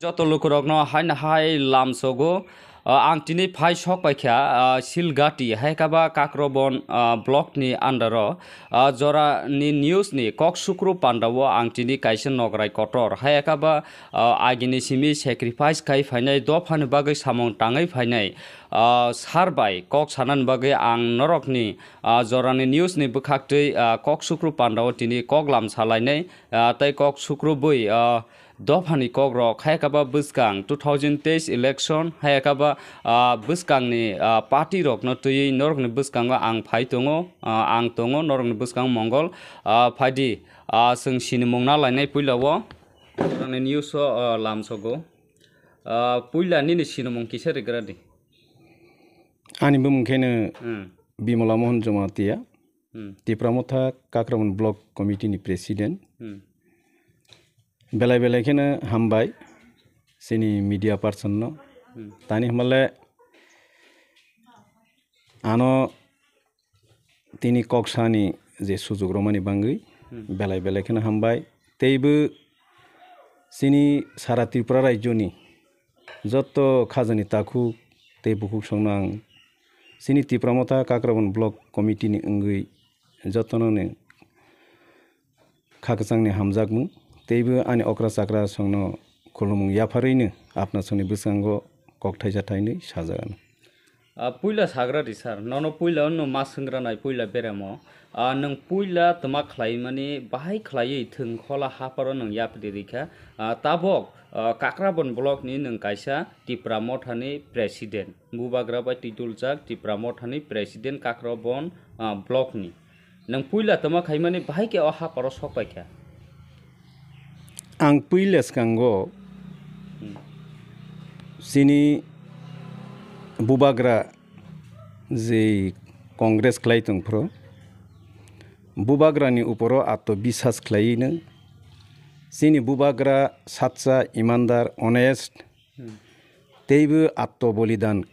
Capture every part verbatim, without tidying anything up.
Joto lukurokno haino hai lamsogo. Ah, ang tini phai sok paikha, ah, Silgati, hai khe ba Kakrobon, ah, block ni under o, ah, jora ni news ni kok sukru panda o ang tini kaisa nograi kotor, hai khe ba, ah, agini simi sacrifice khai phainai, dophani bagwi samung tangwi phainai, ah, sir bai kok sanani bagwi ang norokni, ah, jorani news ni bwkhaktwi, ah, kok sukru panda o tini kok lam salainai, ah, tei kok sukru bui, ah, dophani kokrok, hai khe ba bwskang two thousand teis election, hai khe ba, ah, bwskangni, ah, party rokno twiwi norokni bwskango ang phai tongo, ah, ang tongo norokni bwskang mongol, ah, phaidi, ah, chwng sinimung na lainai puila o, norokni news o, ah, lamsogo. Ah, puila nini sinimung kisa rigra di. Ani bumung khe no Hmm. Bimala Mohan Jamatia, Hmm. Tipra Motha Kakrabon Block Committee ni President. Hmm. Belai belai kheno hambai chini media person no. Hmm. Tani hwnbahle ano tini kok sani je sujuk romani bangwi Hmm. belai belai kheno hambai. Teibo chini sara Tripura rajyoni joto khajani takhuk tei bukhuk songno ang chini Tipra Motha Kakrabon Block Committee ni wngwi jotono ni kha kwchangni hamjakmung teibo ani okra chakra songno khulumung yapharwino apna songni bwskango kok thaisa thainwi sajagano. Ah, puila sagra di sir, nono puila no ma swngra nai puila beremo. Ah, nwng puila twma khlaimani bahai khlaiwi thwng khola hapharo nwng yapri rikha. Ah, tabok, ah, Kakrabon block ni nwng kaisa Tipra Motha ni president. Bubagra bai twiduljak Tipra Motha ni president Kakrabon, ah, block ni. Nwng puila twma khaimani bahai khe o hapharo sok paikha? Ang puila swkango Hmm. chini bubagra je Congress khlai tongphuru, bubagrani uporo atto bisas khlaiwino chini bubagra sacha, imandar, honest, Hmm. teibo atto bolidan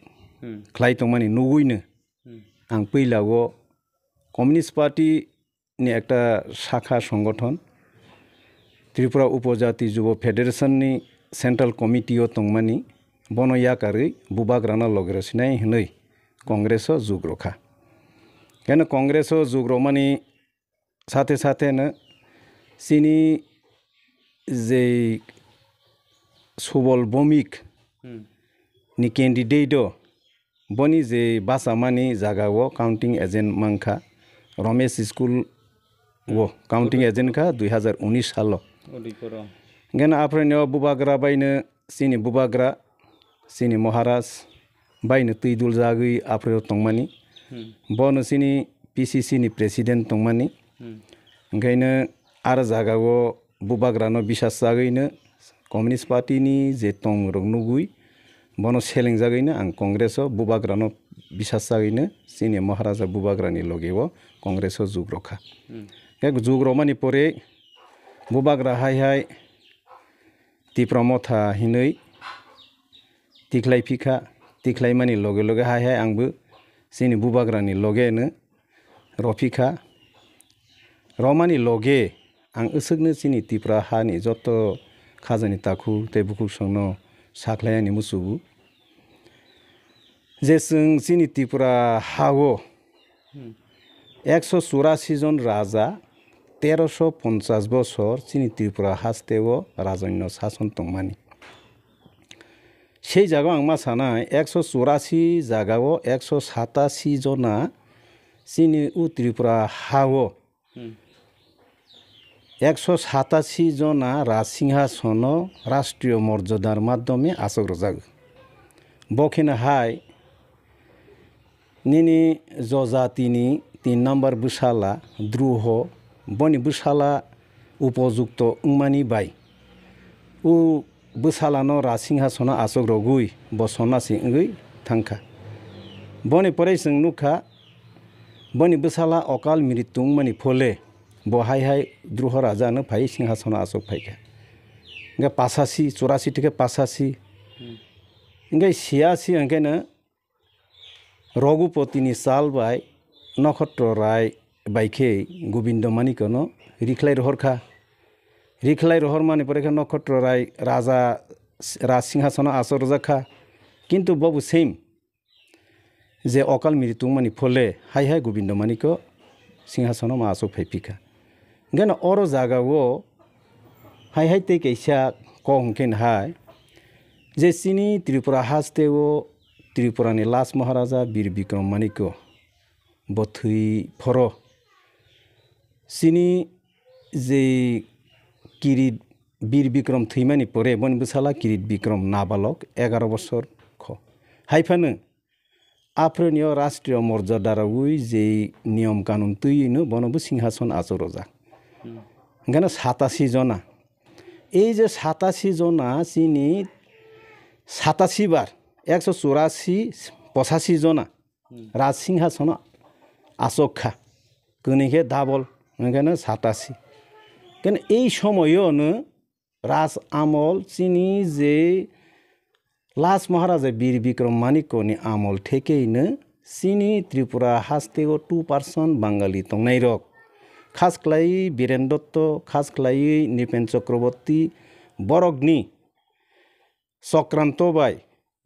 Hmm. khlai tongmani nugwino Hmm. ang puila o Communist Party ni ekta sakha songothon, Tripura Upojati Jubo Federation ni Central Committee o tongmani, bono yakarwi bubagrano loge rw sinai hwnwi Congress o jug rwkha. Keno Congress o jug rwmani sathe sathe no chini je Subol Bomik Hmm. ni candidate o boni je bachamani jaga o counting agent mankha Romesh school o counting agent kha dui hazar unis salo. Odikoro. Hingke no aphre no bubagra bai no chini bubagra, chini Maharaj bai no twi dul jagwi aphre o tongmani. Hmm. Bono chini P C C ni president tongmani. Hmm. Hingke no aro jaga o bubagrano bisas chagwino Communist Party ni je tongmungrok nugwi bono selengjagwino ang Congress o bubagrano bisas chagwino chini Maharaja bubagrani loge o Congress o jug rwkha. Hmm. Khe jug rwmani pore bubagra hai hai Tipra Motha hinwi tikhlai phikha, tikhlaimani loge loge hai hai angbo chini bubagrani loge no rwphikha. Rwmani loge ang aswkno chini Tripura hani joto khajani takhuk tei bukhuk songno sakhlai ani muchugo je chwng chini Tripura ha-o Hmm. ekso churasi jon raja, teroso ponchas bosor chini Tripura haste o rajoinno sason tongmani. Sei jaga ang ma sanai, ekso churasi jaga o ekso satasi jona chini o Tripura ha o Hmm. ekso satasi jona raj singhasono rashtriyo morjadar maddhome achok rwjago. Bo kheno hai nini jojatini tin number bwsala Druho, boni bwsala upojukto wngmani bai o bwsalano raj singhasono achok rwgwi bo sonnasi wngwi thangkha. Boni pore chwng nukha, boni bwsala okal mrityu wngmani phole bo hai hai Druho raja no phai singhasono achok phaikha. Hingke pasasi, churasi thike pasasi. Hmm. Hingke siyasi hingke no Ragupati ni sal bai Nokhotro Rai bai khe Gobindo Manikono rikhlai rohor kha. Rikhlai rohor mani pore khe Nokhotro Rai raja s-, Raj Singhasono achuk rwjak kha. Kintu bobo same je okal miri tungmani phole hai hai Gobindo Manikko Singhasono ma achuk phai phikha. Hingkheno oro jagao hai hai tei kaisa kok hwnkhe hai je chini Tripura hasteo Tripurani last Maharaja Bir Bikram Manikko bo thwi phoro chini je Kirit Bir Bikram thwimani pore boni bwsala Kirit Bikram nabalok egaro bosor kho. Hai phano aphronio rashtriyo morjada rwui je niyom kanun twiwi no bono bo singhason achuk rwjak. Hmm. Hingkheno satasi jona. Ei je satasi jona chini satasi bar, ekso churasi, pochasi jona Hmm. Raj Singhasono achuk kha. Kwnwi khe double, hingkheno satasi. Hingkheno ei somoyo no Raj amol chini je last Maharaja Bir Bikram Manikko ni amol thekeno chini Tripura hasteo two percent Bangali tongnai rok. Khas khlaiwi Biren Dotto, khas khlaiwi Nipen Chakraborty borokni chokranto bai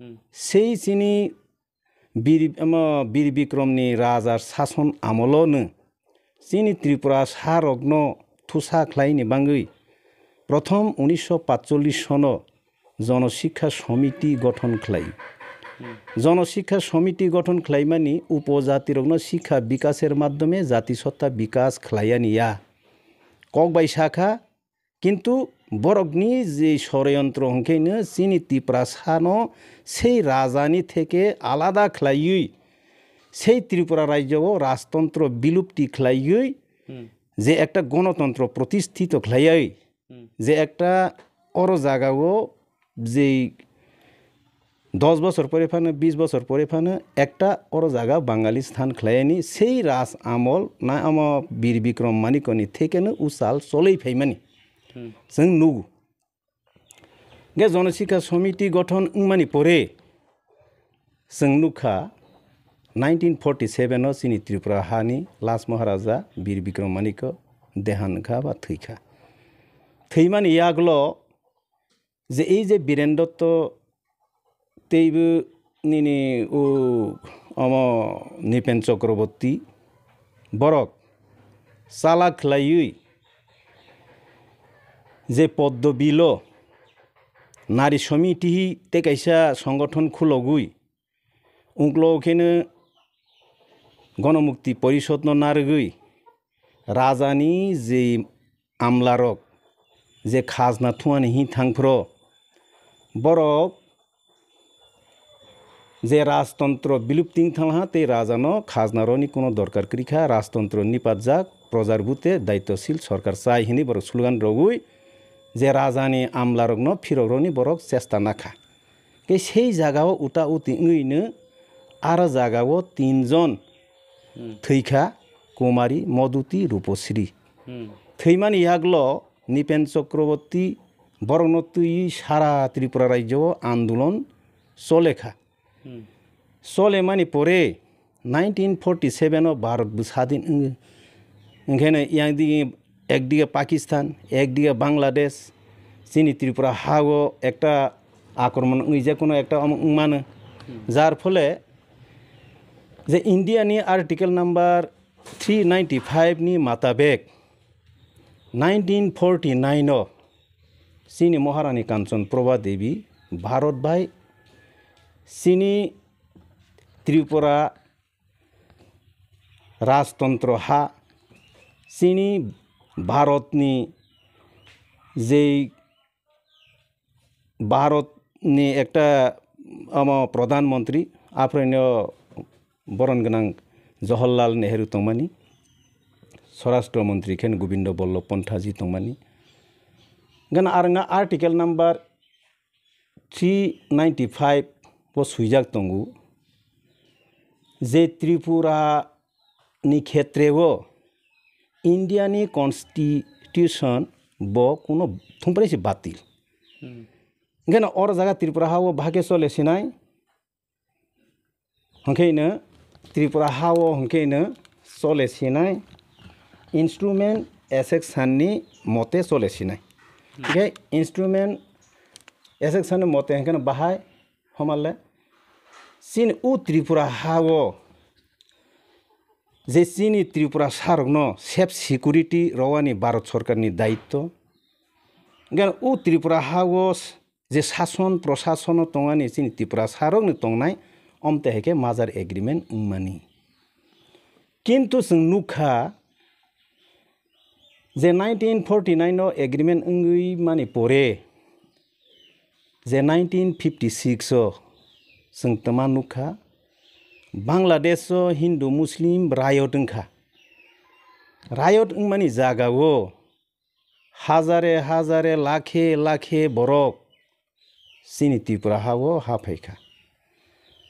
Hmm. sei chini Bir, omo, Bir Bikramni rajar sason amolono chini Tripura sarokno thusa khlaini bangwi prothom unisho patchollish sono Jono Sikha Somiti gothon khlai. Hmm. Jono Sikha Somiti gothon khlaimani upojatirokno sikha bikaser maddhome jati sotta bikas khlaiyani ya. Kok bai sakha, kintu borokni je soroyontro hwnkhe no chini Tiprasano sei rajani theke alada khlaiwi, sei Tripura rajyo o rajtontro bilupti khlaiwi, Hmm. je ekta gonotontro protisthito khlaiwi, Hmm. je ekta oro jagao je dos bosor pore phano, bis bosor pore phano ekta oro jaga Bangali sthan khlaiyani sei Raj amol na amo Bir Bikram Manikoni thekeno usal choloi phaimani Hmm. chwng nugo. Hingkhe Jono Sikha Somiti gothon wngmani pore chwng nukha nineteen forty seven o chini Tripura hani last Maharaja Bir Bikram Manikko dehan wngkha ba thwikha. Thwimani yaglo je ei je Biren Dotto teibo nini o omo Nipen Chakraborty borok chala khlaiwi je Poddo Bilo Nari Somiti tei kaisa songothon khulogwi, ungklo kheno Gonomukti Porishodno narwgwi rajani je amlarok je khajna thumani hini thangphro, borok je rajtontro bilupti wng thangha tei rajano khajna roni kuno dorkar kwrwi kha, rajtontro nipatjak, projar bute daitoshil sorkar chai hwnwi borok slogan rogwi je rajani amlarokno phirok roni borok chesta nakha. Tei sei jagao uta uti wngwino aro jagao tinjon Hmm. thwikha, Kumari, Moduti, Rupasri. Hmm. Thwimani yaglo Nipen Chakraborty borokno twiwi sara Tripura rajyo o andolon cholekha. Hmm. Cholemani pore nineteen forty seven o Bharat bo sadin wng-, wngkheno yang dige, ekdige Pakistan, ekdige Bangladesh, chini Tripura ha o ekta akromon wngwi je kono ekta omo wngmano. Hmm. Jar phole je India ni Article number three ninety five ni matabek nineteen forty nine o chini Maharani Kanchan Prabha Devi Bharat bai chini Tripura rajtontro ha, chini Bharatni je Bharatni ekta omo Pradhan Mantri, aphroino boron gwnang Jawaharlal Nehru tongmani, Swarashtra Mantri khen Gobindo Ballabh Panthaji tongmani. Gana arwngna Article number three ninety five bo swijak tongo je Tripura ni khetre o India ni constitution bo kuno thumprei se batil. Hmm. Hingke no oro jaga Tripura ha o bahai khe chole sinai. Hingke no Tripura ha o hingke no chole sinai. Instrument section ni mote chole sinai. Hingke instrument S X ni mote hwnkhe no bahai homarle chini u Tripura ha o je chini Tripura sarokno safe security rwani Bharat Sarkarni daitto. Hwnkhe u Tripura ha o je sason prosasono tongani chini Tripura sarokni tongnai omte hai khe major agreement wngmani. Kintu chwng nukha je nineteen forty nine o agreement wngwi mani pore je nineteen fifty six o chwng twma nukha Bangladesh o Hindu Muslim riot wngkha. Riot wngmani jaga o hajare hajare lakhe lakhe borok chini Tripura ha o ha phaikha.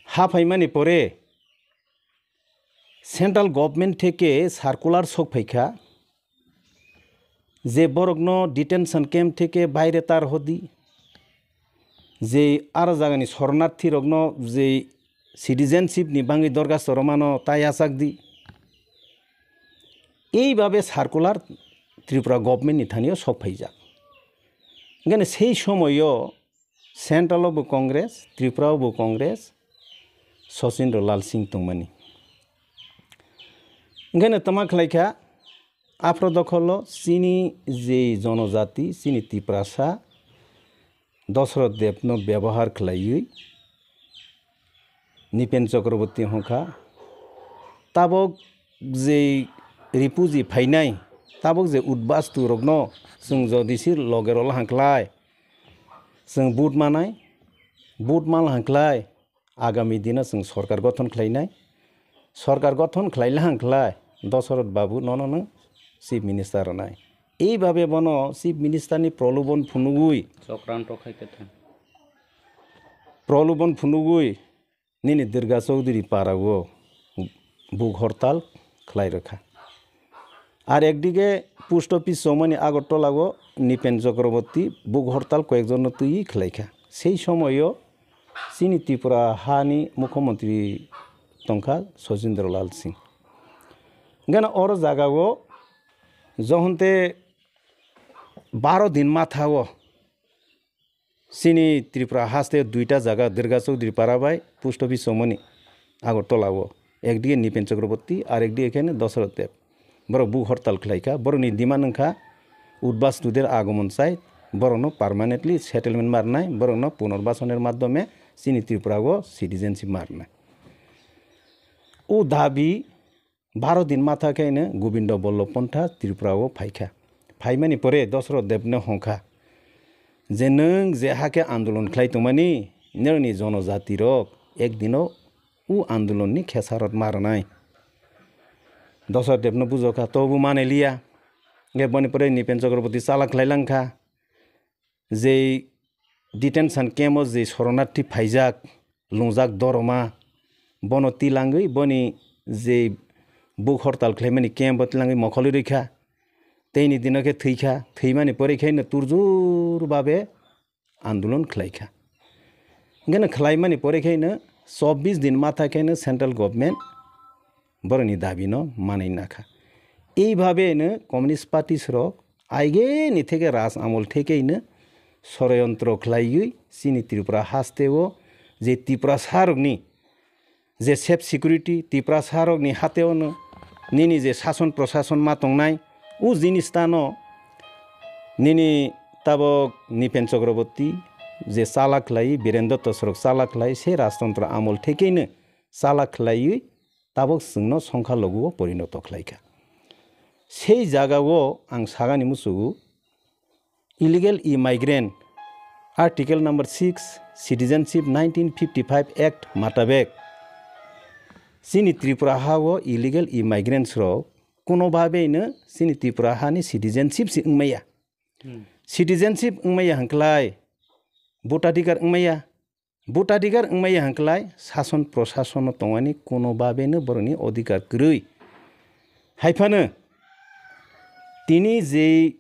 Ha phaimani pore central government theke circular sok phaikha je borokno detention camp theke baire tar hodi, je aro jagani soronarthi rokno je citizenship ni bangwi dorkhasto romano tai achak di. Ei babe circular Tripura government ni thani o sok phaijak. Hingkhe sei somoio central o bo Congress, Tripura o bo Congress, Sachindra Lal Singh tongmani. Hingkhe no tama khlai kha, aphro dokholo chini je jonojati, chini Tiprasa, Dosroth Debno bebohar khlaiwi Nipen Chakraborty hwnkha. Tabok je refugee phainai, tabok je udbastu rokno chwng jodi se loge rwla hwnkhlai, chwng vote manai, vote manla hwnkhlai, agami dino chwng sorkar gothon khlainai. Sorkar gothon khlaila hwnkhlai Dosroth Babu nono nwng chief minister rwnai. Ei babe bono chief minister ni prolobon phunugwi, Chokranto khai khe thang. Prolobon phunugwi nini Durga Chowdhury para o buk hortal khlai rwkha. Ar ekdige post office chongmani Agartala o Nipen Chakraborty buk hortal koyekjonno twiwi khlaikha. Sei somoio chini Tripura hani mukhyamantri tongkha Sachindra Lal Singh. Hingkheno oro jaga o johonte baro din matha o chini Tripura haste duita jaga Durga Chowdhury para bai post office chongmani Agartala o. Ekdige Nipen Chakraborty, ar ekdige khe Dosroth Deb. Borok buk hortal khlaikha, borokni demand wngkha udbastuder agomon chai, borokno permanently settlement marnai, borokno punarbasoner maddhome chini Tripura o citizenship marnai. O dabi baro din matha khe ino Gobindo Ballabh Panta Tripura o phaikha. Phaimani pore Dosroth Debno hongkha je, "Nwng je hakhe andolon khlai tongmani, nini jonojati rok ek dino o andolon ni khesarot ma rwnai." Dosroth Debno bujokha, tobo manai liya. Hingkhe boni pore Nipen Chakraborty chala khlai langkha. Je detention camp o je soronarthi phaijak, lungjak doroma, bono tilangwi boni je buk hortal khlaimani camp o tilangwi mokholwi rwkha. Teini dino khe thwikha, thwimani pore khe no turjur babe andolon khlaikha. Hingkheno khlaimani pore khe no chobbish din matha khe no central government borokni dabi no manwi nakha. Ei babe no communist parties rok aigeni theke raj amol theke no soroyontro khlaiwi chini Tripura haste o je Tiprasa rokni je safe security, Tiprasa rokni hate o no nini je sason prosason ma tongnai, o jinis tano nini tabok Nipen Chakraborty je chala khlai, Biren Dotto sorok chala khlai, se rajtontro amol theke no chala khlaiwi tabok chwngno songkha logu o porinoto khlaikha. Sei jaga o ang sagani musugo illegal immigrant Article number six Citizenship nineteen fifty-five Act matabek chini Tripura ha o illegal immigrants rok kuno babe no chini Tripura ha ni citizenship si wngmaya. Hmm. Citizenship wngmaya hwnkhlai, bhotadhikar wngmaya, Bhotadhikar wngmaya hwnkhlai sason prosasono tongmani kuno babeno borokni odhikar kwrwi. Haiphano tini je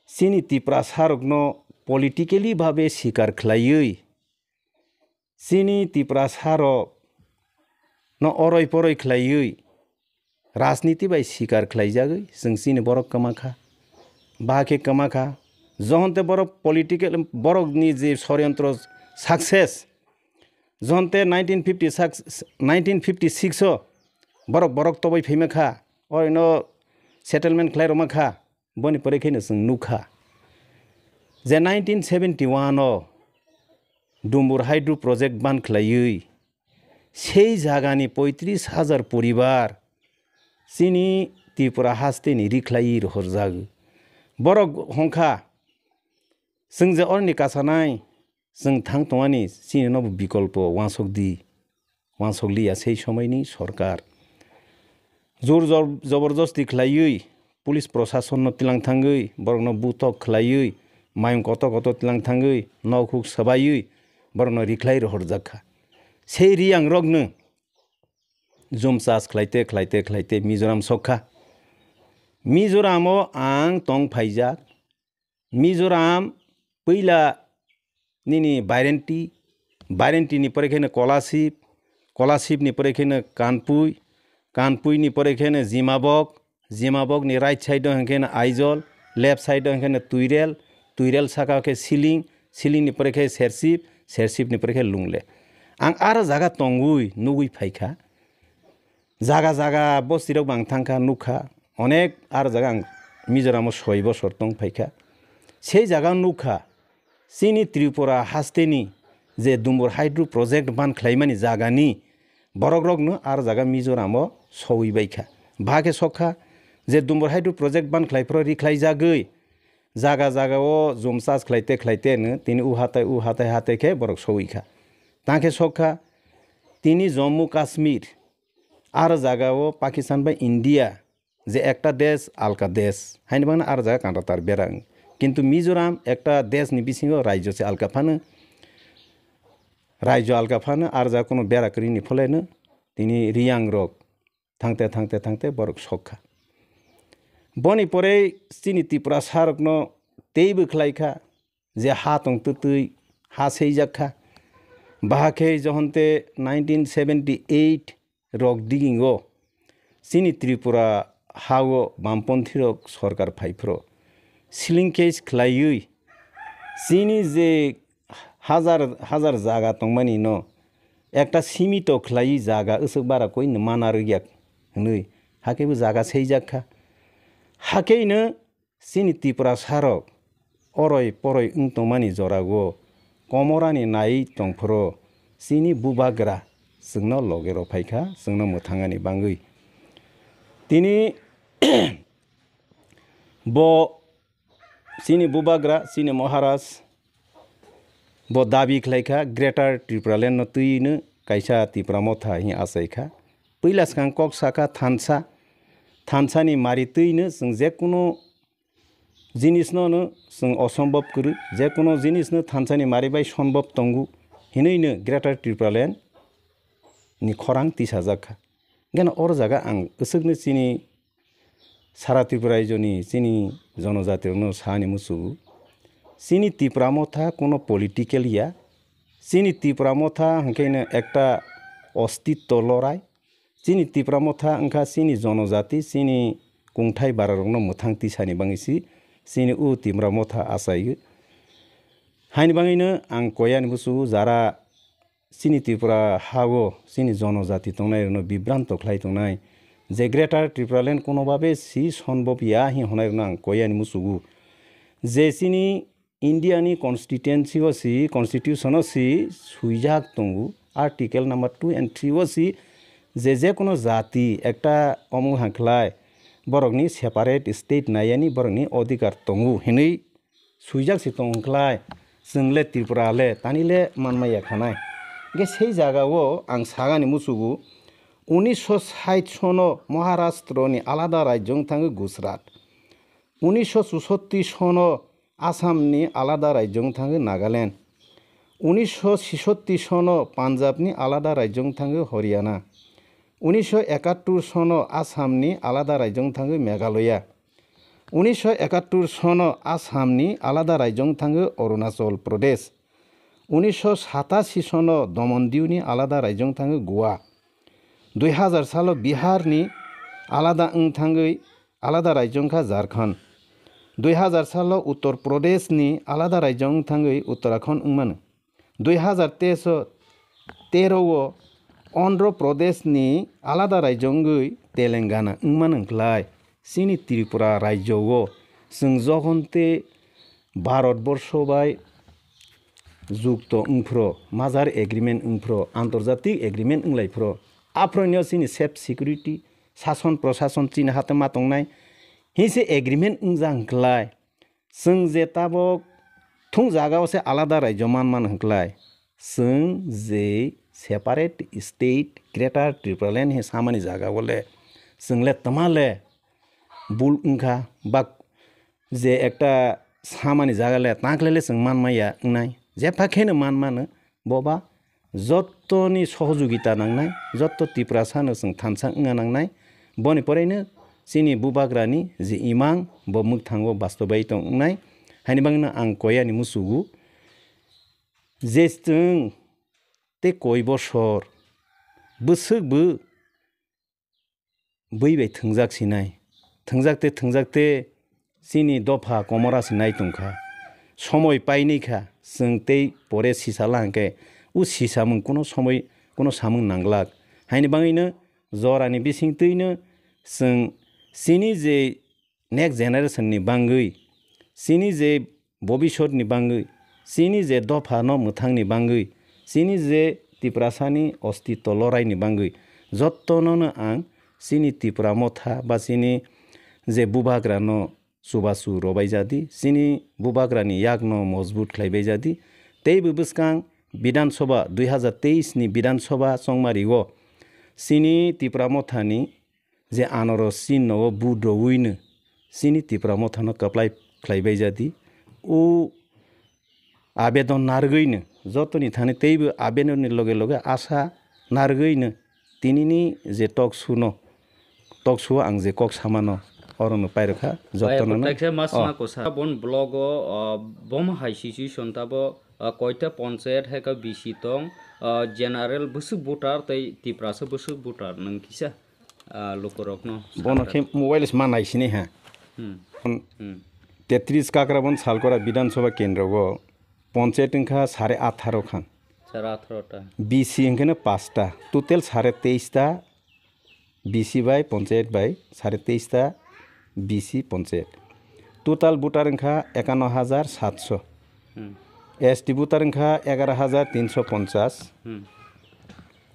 chini Tiprasarokno politically babe sikar khlaiwi, chini Tiprasarokno oroi poroi khlaiwi, rajniti bai sikar khlaijagwi chwng chini borok kwma kha. Ba khe kwma kha, Johonte borok political, borokni je soryontro success, johonte nineteen fifty six, nineteen fifty six o borok, borok toboi phaima kha, orino settlement khlai rwma kha, boni pore kheno chwng nukha je nineteen seventy one o Dumbur Hydro Project ban khlaiwi sei jagani poitris hajar poribar chini Tripura hasteni rikhlaiwi rohorjago. Borok hongkha, chwng je oroni kasanai, chwng thang tongani, chini nobo bikolpo wansok di, wansok liya sei somoini sorkar. Jor jor-, joborjosti khlaiwi, police prosasonno tilang thangwi, borokno butok khlaiwi, mayung koto koto tilang thangwi, nok huk swbaiwi, borokno rikhlai rohorjak kha. Sei riyangrokno jumchas khlaite, khlaite, khlaite Mizoram sokha. Mizoramo ang tong phaijak. Mizoram puila nini Bairenti, Bairenti ni pore kheno Kolasib, Kolasib ni pore kheno Kanpui, Kanpui ni pore kheno Jimabok, Jimabok ni right side o hwnkhe no Aizawl, left side o hwnkhe no Tuirel, Tuirel saka o khe Siling, Siling ni pore khe Serchip, Serchip ni pore khe Lungle. Ang aro jaga tongwi nugwi phaikha. Jaga jaga bostirok bo ang thangkha, nukha. Onek aro jaga ang Mizoram o soi bosor tong phaikha. Sei jaga o nukha, chini Tripura hasteni je Dumbur Hydro Project ban khlaimani jagani borokrokno aro jaga Mizoram o sowi baikha. Bahai khe sokha je Dumbur Hydro Project ban khlaiphuru rikhlaijagwi jaga jaga o jumchas khlaite khlaite no tini u hatai u hatai hatai khe borok sowi kha. Tang khe sokha tini Jammu Kashmir aro jaga o Pakistan bai India je ekta desh alka desh haini bagwi aro jaga contractor bera wng. Kintu Mizoram ekta desh ni bisingo rajyo se alka phano, rajyo alka phano aro jaga kuno bera kwrwini pholeno tini riyang rok thangte thangte thangte borok sokha. Boni pore chini Tiprasa rokno teibo khlai kha je ha tong twtwi ha seijak kha. Bahai khe johonte nineteen seventy eight rok digingo chini Tripura ha-o bamponthi rok sorkar phaiphuru sling case khlaiwi chini je hajar hajar jaga tongmani no ekta simito khlaiwi jaga aswk bara koi no mana rwya hwnwi hakhe bo jaga seijak kha. Hakhe no chini Tiprasa rok oroi poroi wng tongmani jorao komorani nai tongphuru chini bubagra chwngno loge rw phaikha, chwngno mwthangani bangwi. Tini bo chini bubagra, chini Maharaj bo dabi khlaikha, Greater Tipraland no twino kaisa Tipra Motha hinwi achaikha. Puila swkang kok sakha thansa, thansani mari twino chwng jekunu jinisno no chwng osombob kwrwi, jekunu jinisno thansani mari bai sombob tongo hinwino Greater Tipraland ni khorang tisajak kha. Gana oro jaga ang kwchwkno chini sara Tripura rajyoni chini jonojatirokno sani muchugo, chini Tipra Motha kuno political ya, chini Tipra Motha hwnkhe no ekta ostitto lorai, chini Tipra Motha wngkha chini jonojati, chini kungthai bararokno mwthang tisani bagwi si chini o Tipra Motha achaio. Haini bagwino ang koyani muchugo jara chini Tripura ha-o chini jonojati tongnairokno bibranto khlai tongnai je Greater Tipraland kono babe si sonbob ya hi hwnairokno ang koyani muchugo je chini India ni constituency o si, constitution o si swijak tongo, article number two and three o si je, je kono jati ekta omo hwnkhlai borokni separate state nayani borokni odhikar tongo hinwi swijak se tong khlai, chwng le Tripura le, tani le manmaya khanai. Hwnkhe sei jaga o ang sagani muchugo, unisho sait sono Maharashtra ni alada rajyo wng thangwi Gujarat, unisho chusotti sono Assam ni alada rajyo wng thangwi Nagaland, unisho chisotti sono Punjab ni alada rajyo wng thangwi Haryana, unisho ekattur sono Assam ni alada rajyo wng thangwi Meghalaya, unisho ekattur sono Assam ni alada rajyo wng thangwi Arunachal Pradesh, unisho satashi sono Daman Diu ni alada rajyo wng thangwi Goa, dui hazar salo Bihar ni alada wng thangwi alada rajyo wng kha Jharkhand, Dui hazar salo Uttar Pradesh ni alada rajyo wng thangwi Uttarakhand wng mano. Dui hazar tero o Andhra Pradesh ni alada rajyo wngwi Telangana wng mano wngkhlai. Chini Tripura rajyo o chwng jokhon tei Bharat borsho bai jukto wngphro, major agreement wngphro, antarjatik agreement wnglaifro, aphroino chini safe security, sason prosason chini hate ma tongnai, hinse agreement wngjak wngkhlai, chwng je tabok thung jaga o se alada rajyo man man wngkhlai, chwng je separate state, Greater Tripura Land he samani jaga o le chwng le twma le bul wngkha, ba je ekta samani jaga le takle le chwng man maya wngnai, jepha kheno man mano, boba jottoni sohojogita nangnai, jotto Tiprasano chwng thansa wngna nangnai, boni poraino chini bubagrani je imang bo mwkthango bastobai tong wngnai, haini bagwino ang koyani musugo je chwng tei koi bosor bwswk bo bui bai thwngjak sinai. Thwngjak te, thwngjak te chini dopha komora sinai tongkha. Somoi painwi kha, chwng tei pore sisala hwnkhe, o sisamung kuno somoi, kuno samung nanglak. Haini bagwino jorani bisingtwino chwng chini je next generation ni bangwi, chini je bobisot ni bangwi, chini je dopha no mwthang ni bangwi, chini je Tiprasa ni ostitto lorai ni bangwi, jottono no ang chini Tipra motha ba chini je bubagra no chubachu robai jadi, chini bubagra ni yak no mojbut khlai bai jadi, tei bo bwskang Bidhan Sabha dui hazar teis ni Bidhan Sabha chongmari o chini Tipra motha ni je anoro chinno o vote rowino chini Tipra mothano kwplai khlai bai jadi. O abedon narwgwino jotoni thani teibo abedonni loge loge asa narwgwino tinini je talk show no, talk show o ang je kok samano orono pairokha. Bai, jottono no. Kaisa masna Oh. Kosa bon blog o, uh, bom hai situation tabo, uh, koita ponchayat hai ka B C tong, uh, general bwswk voter tei Tiprasa bwswk voter nung kisa. Ah, lukurokno Bono sakha. Khe mobile se ma nai sini ha. Hmm. Hon-, Hmm. Tetris Kakrabon Salkora Bidhan Sabha Kendro go ponchayat wngkha sare atharo khan. Sare atharo ta. B C wngkhe no pasta. Total sare teis ta B C bai ponchayat bai sare teis ta B C ponchayat. Total voter wngkha ekanno hajar satso. Hmm. S T voter wngkha egaroh hajar tinso ponchas. Hmm.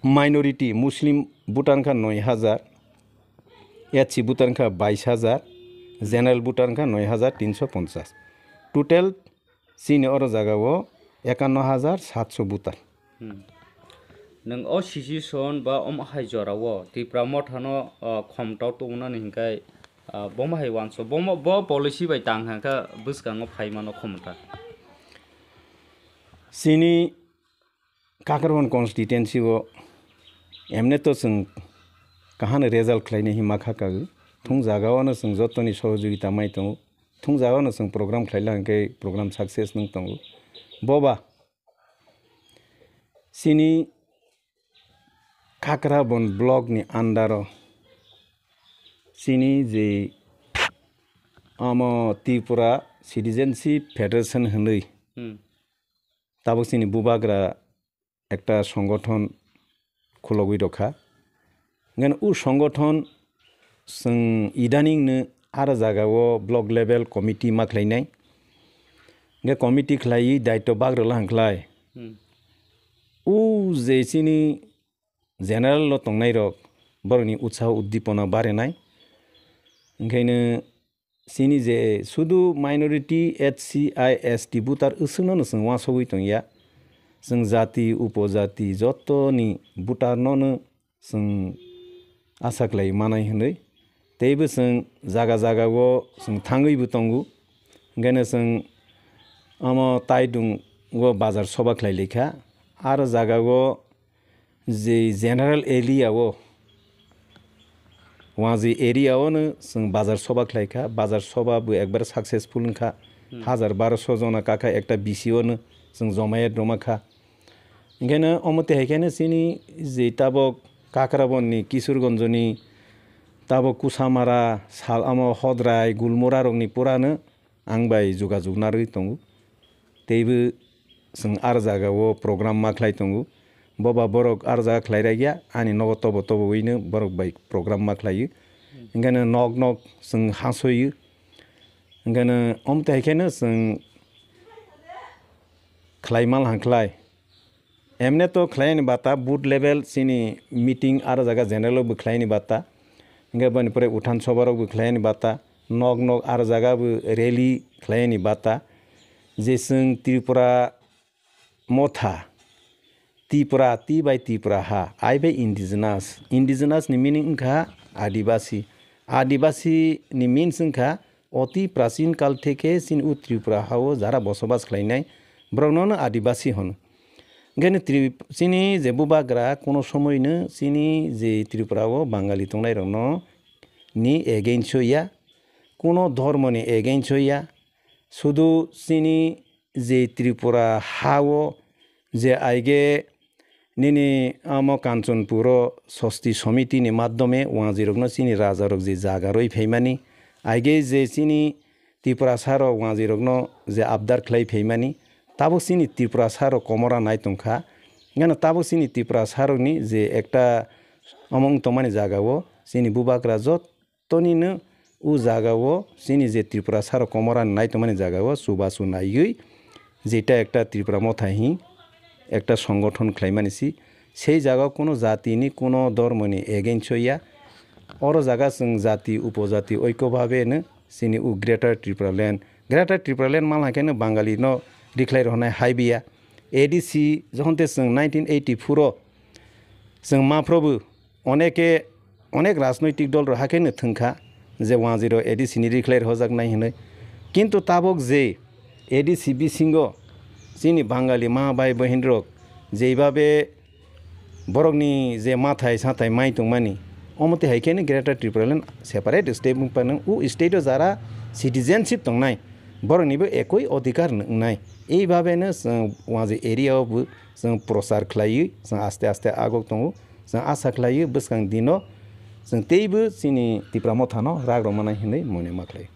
Minority Muslim voter wngkha noi hajar, S C voter wngkha bais hajar, general voter wngkha noi hajar tinso ponchas. Total chini oro jaga o ekanno hajar satso voter. Hmm. Nwng o situation ba omo hai jora o Tipra Motha no, ah, khomtao tongmani hinkhai, ah, bomo hai wanso, bomo, bo policy bai tang hangkha bwskango phaimano khomta. Chini Kakrabon constituency o emne to chwng kahano result khlainai hinma kha kagwi. Thung jaga o no chwng jotoni sohojogita mai tongo. Thung jaga o no chwng program khlaila hwnkhe program success nung tongo. Boba chini Kakrabon block ni under o chini je omo Tripura Citizenship Federation hwnwi Hmm. tabuk chini bubagra ekta songothon khulogwi rokha. Ngan u songothon chwng idaning no aro jaga o block level committee ma khlainai. Nge committee khlaiwi daitw bak rwla hwnkhlai. Hmm. U je chini general o tongnai rok borokni utsaho uddipona barenai. Hwnkhaino chini je sudu minority S C, S T voter wswkno no chwng uansugwi tongya. Chwng jati, upojati jotoni voter no no chwng asa khlai manai hwnwi. Teibo chwng jaga jaga o chwng thangwibo tongo. Hwnkhaino chwng omo taidung o bazar soba khlai laikha. Aro jaga o je general area o, Waji area o no chwng bazar soba khlai kha, bazar soba bo ekbar successful wng kha, Hmm. hajar baroso jona kakha ekta B C o no chwng jomayat rwma kha. Hwnkhe no omo twi hai khe no chini je tabok Kakrabon ni, Kishorganj ni, tabok Kusamara, Sal-, omo Hodrai, Gulmura rok ni pura no ang bai jogajog narwgwi tongo. Teibo chwng ar jagao program ma khlai tongo. Boba borok ar jaga khlai raikya, ani nogo tobo toboino borok bai program ma khlaio. Hwnkhe nok nok chwng hasoio. Hwnkhe omo twi hai kheno chwng khlai mal hang khlai. Emne to khlaini bata, booth level chini meeting aro jaga general bo khlaini bata. Hingke boni pore uthan soba rok bo khlaini bata. Nok nok aro jaga bo rally khlaini bata. Je chwng Tripura motha, Tripura, T by Tripura ha, I by indigenous. Indigenous ni meaning wngkha Adibasi. Adibasi ni means wngkha oti prachin kal theke chini u Tripura hao jara bosobas khlainai borokno no Adibasi hono. Hingke ni Tri-, chini je bubagra kono somoino chini je Tripura o Bangali tongnai rokno ni against o ya, kono dhormo ni against o ya, sudu chini je Tripura hao je aige nini amo Kanchanpuro Sosti Somiti ni madhyome wanjwi rokno chini raja rok je jaga roi phaimani, aige je chini Tiprasa rok wanjwi rokno je abdar khlai phaimani, tabuk chini Tiprasa rok komora nai tongkha. Gana tabuk chini Tiprasa rokni je ekta omo wng tongmani jaga o chini bubagra jot Tonino o jaga o chini je Tripura saro komorani nai tongmani jaga o chubachu naiwi jeta ekta Tripura motha hi ekta songothon khlaimani si, sei jaga o kuno jatini, kuno dhormoni against o ya. Oro jaga chwng jati upojati oiko bhabe no chini o Greater Tripura Land, Greater Tripura Land manla khe no Bangali no rikhlai rohonai hai biya. A D C jokhon te chwng nineteen eighty-four o chwng maphrobo oneke, onek rajnoitik dol rok hakhe no thwngkha je wanjwi rok A D C ni rikhlai rwjaknai hinwi. Kintu tabok je A D C bisingo chini Bangali ma bai bohin rok jeibabe borokni je mathai sathai mai tongmani, omo twi hai khe no Greater Tripura Land separate state wng phano o state o jara citizenship tongnai boroknibo ekoi odhikar wngnai. Eibabe no chwng wanjwi area o bo chwng prochar khlaiwi chwng aste aste agok tongo. Chwng asa khlaio bwskang dino chwng teibo chini Tipra mothano rak rwmani hinwi mone ma khlai.